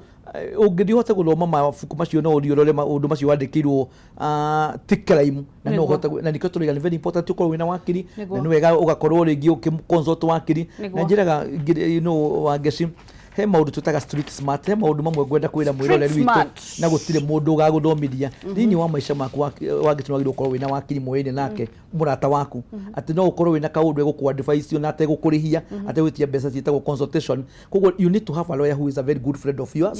ũngĩthiĩ ũhote gũthoma mabuku macio, no ũthiĩ ũrore maũndũ macio wandĩkĩirwo, ti crime na no ũhote. Na nĩkĩo tũrauga nĩ very important ũkorwo wĩna wakiri, na nĩ wega ũgakorwo rĩngĩ ũkĩ consult wakiri. Na njĩraga Wangeci, he maũndũ twĩtaga street smart. He maũndũ mamwe ngwenda kwĩra mwĩroreri witũ smart. Na gũtirĩ mũndũ ũgagũthomithia thĩinĩ wa maica maku. Wangeci, nĩ wagĩrĩirwo gũkorwo wĩna wakiri mũĩne nake mũrata waku, atĩ no ũkorwo wĩna kaũndũ egũkũ advice na ategũkũrĩhia, ategwĩtia mbeca ciĩtagwo consultation. Koguo you need to have a lawyer who is a very good friend of yours,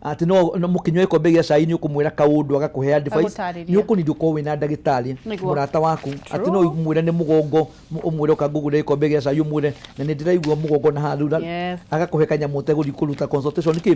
atĩ no mũkĩnyua gĩkombe gĩa cai nĩ ũkũmwĩra kaũndũ agakũhe advice. Agũtarĩria. Nĩ ũkũnidi ũkorwo wĩna ndagĩtarĩ mũrata waku, atĩ no ũmwĩre nĩ mũgongo, ũmwĩre ũkangũgũre gĩkombe gĩa cai, ũmwĩre na nĩ ndĩraigua mũgongo na haha, agakũhe kanyamũ ũtegũthiĩ kũruta consultation kĩ.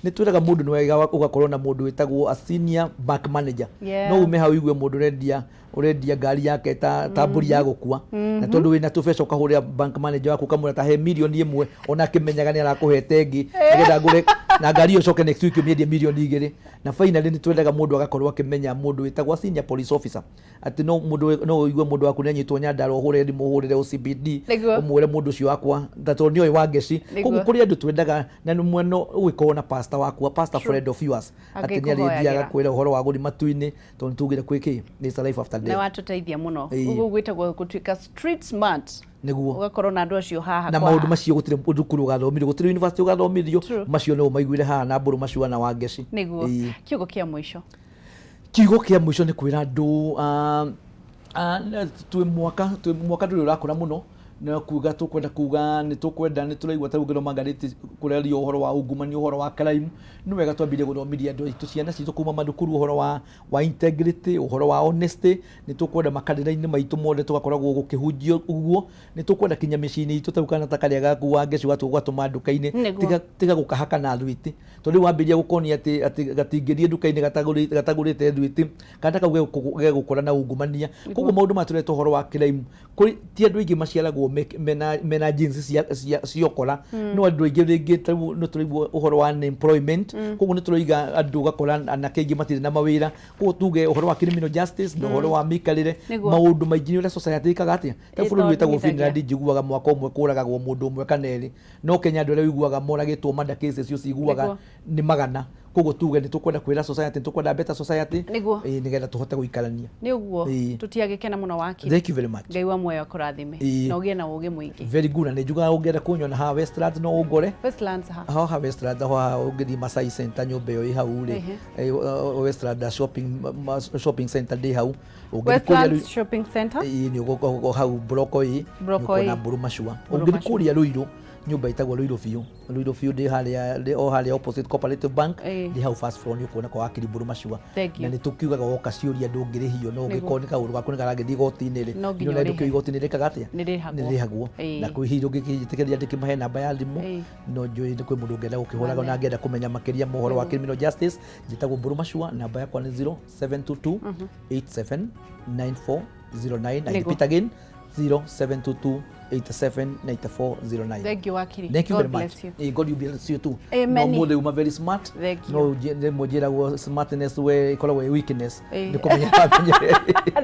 Nĩ twĩraga mũndũ nĩ wega ũgakorwo na mũndũ wĩtagwo a senior bank manager. No ume hau ũigue mũndũ ũrendia ngari yake ta mbũri ya gũkua, na tondũ wĩna tũbeca ũkahũrĩra bank manager waku ũkamwĩra ta he 1 million ona akĩmenyaga nĩ arakũhete ĩngĩ nĩgetha ngũre na ngari ĩyo, ũcoke next week ũmĩendie 2 million. Na finally, nĩ twendaga mũndũ agakorwo akĩmenya mũndũ wĩtagwo a senior police officer, atĩ no mũndũ no ũigue mũndũ waku nĩ anyitwo Nyandarua, ũhũre thimũ, ũhũrĩre OCPD, ũmwĩre mũndũ ũcio wakwa ta tondũ nĩoĩ Wangeci. Koguo kũrĩ andũ twendaga na nĩ mwena ũgĩkorwo na pastor waku, a pastor friend of yours, atĩ nĩ arĩthiaga Angĩkũhoyagĩra. kwĩra ũhoro wa gũthiĩ matu-inĩ, tondũ nĩtugire kwĩ kĩ, there's a life after Nĩ death. Watũteithia mũno. Ũguo gwĩtagwo gũtuĩka street smart. Nĩguo. Ũgakorwo na andũ acio haha Na kwa maũndũ haha. macio gũtirĩ thukuru ũgathomithio, gũtirĩ university ũgathomithio. Macio no ũmaiguire haha na Mbũrũ Macua na Wangeci. Nĩguo. Kiugo kĩa mũico. Kiugo kĩa mũico nĩ kwĩra andũ twĩ mwaka ndũrĩ ũrakũra mũno na kuga tũkwenda kuga nĩ tũkwenda nĩ tũraigua ta rĩu ngĩthoma ngathĩti kũrario ũhoro wa ungumania, ũhoro wa crime. Nĩ wega twambire gũthomithia andũ aitũ, ciana citũ kuma mathukuru, ũhoro wa integrity, ũhoro wa honesty. Nĩ tũkwenda makanitha-inĩ maitũ mothe tũgakoragwo gũkĩhunjio ũguo. Nĩ tũkwenda kinya mĩciĩ-inĩ itũ, ta rĩu kana ta karĩa gaku wa ngeci watua gũgatũma nduka-inĩ, tiga gũkahaka na thwiti, tondũ rĩu wambĩrĩria gũkonia atĩ gatingĩthiĩ nduka-inĩ gatagũrĩte thwiti, kana kau gegũkũra na ungumania. Koguo maũndũ maya tũreta ũhoro wa crime, kũrĩ ti andũ aingĩ maciaragwo mena genes cia ũkora, no andũ aingĩ rĩngĩ ta rĩu nĩ tũraigua ũhoro wa unemployment. Koguo nĩ tũraiga andũ, ũgakora anake aingĩ matirĩ na mawĩra. Koguo tuge ũhoro wa criminal justice na ũhoro wa mĩikarĩre, maũndũ maingĩ nĩ ũrĩa society ĩkaga atĩa. Ta bũrũri wĩtagwo Finland, njiguaga mwaka ũmwe kũragagwo mũndũ ũmwe kana erĩ, no Kenya andũ arĩa ũiguaga moragĩtwo murder cases ũciguaga nĩ magana. Koguo tuge nĩ tũkwenda kwĩra society nĩ tũkwenda better society, nĩgetha tũhote gũikarania. Nĩ ũguo. Tũtiagĩkena mũno, wakiri. Thank you very much. Ngai wa muoyo akũrathime na ũgĩe na ũgĩ mũingĩ. Very good. Na nĩ njugaga ũngĩenda kũnyona haha Westlands no ũngore. Westlands ha? Haha Westlands, haha ũngĩthiĩ Masai Center, nyũmba ĩyo ĩ hau rĩ, Westlands shopping center, ndĩ hau. Ũngĩthiĩ kũrĩa Westlands shopping center. Ĩĩ, nĩ ũgũkorwo hau Block A. Block nĩ ũkuona A. Mbũrũ Macua. Mbũrũ Ũngĩthiĩ Macua. kũrĩa Ruiru, nyũmba ĩtagwo Ruiru biũ, Ruiru biũ, ndĩ harĩa, ndĩ o harĩa opposite Cooperative Bank. Ndĩ hau first floor, nĩ ũkuona kwa wakiri Mbũrũ Macua. Thank you. Na nĩ tũkiugaga woka ciũria ndũngĩrĩhio, no ũngĩkorwo nĩ kaũndũ gaku nĩ karagĩthiĩ igoti-inĩ rĩ, No nginya nĩ ũrĩhe. kĩu igoti-inĩ rĩkaga atĩa? Nĩ rĩrĩhagwo. Nĩ rĩrĩhagwo. Na kwĩ hihi ũngĩgĩtĩkĩria ndĩkĩmahe namba ya thimũ, no njũĩ nĩ kwĩ mũndũ ũngĩenda gũkĩhũraga na angĩenda kũmenya makĩria ma ũhoro wa criminal justice. Njĩtagwo Mbũrũ Macua, namba yakwa nĩ 0722 879409. I repeat again, 0722 879409. Thank you, wakiri. Thank you God very much. bless you. God bless you too. Amen. No mũthĩ uma very smart. Thank you. No rĩmwe njĩragwo smartness we ĩkoragwo ĩ weakness. Nĩ kũmenya wamenye.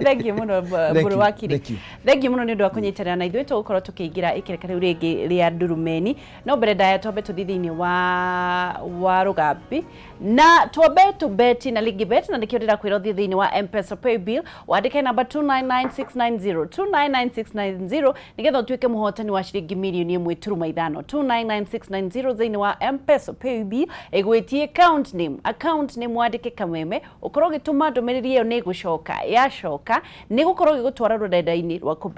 Thank you mũno, Thank Mbũrũ you, wakiri. thank you. Thank you mũno nĩ ũndũ wa kũnyitanĩra na ithuĩ. Tũgũkorwo tũkĩingĩra ikereka rĩu rĩngĩ rĩa ndurumeni, no mbere ndaya twambe tũthiĩ thĩinĩ wa rũgambi na twambe tũbeti na Ligi Bet, na nĩkĩo ndĩrakwĩra ũthiĩ thĩinĩ wa M-Pesa paybill, wandĩke namba 299690, 299690, nĩgetha ũtuĩke mũhotani wa ciringi mirioni 1.5. 299690 thĩinĩ wa M-Pesa paybill, ĩgwĩtie account name. Account name wandĩke Kameme. Ũkorwo ũgĩtũma ndũmĩrĩri ĩyo, nĩ ĩgũcoka, yacoka nĩ gũkorwo ĩgĩgũtwara rũrenda-inĩ rwa kũbeti.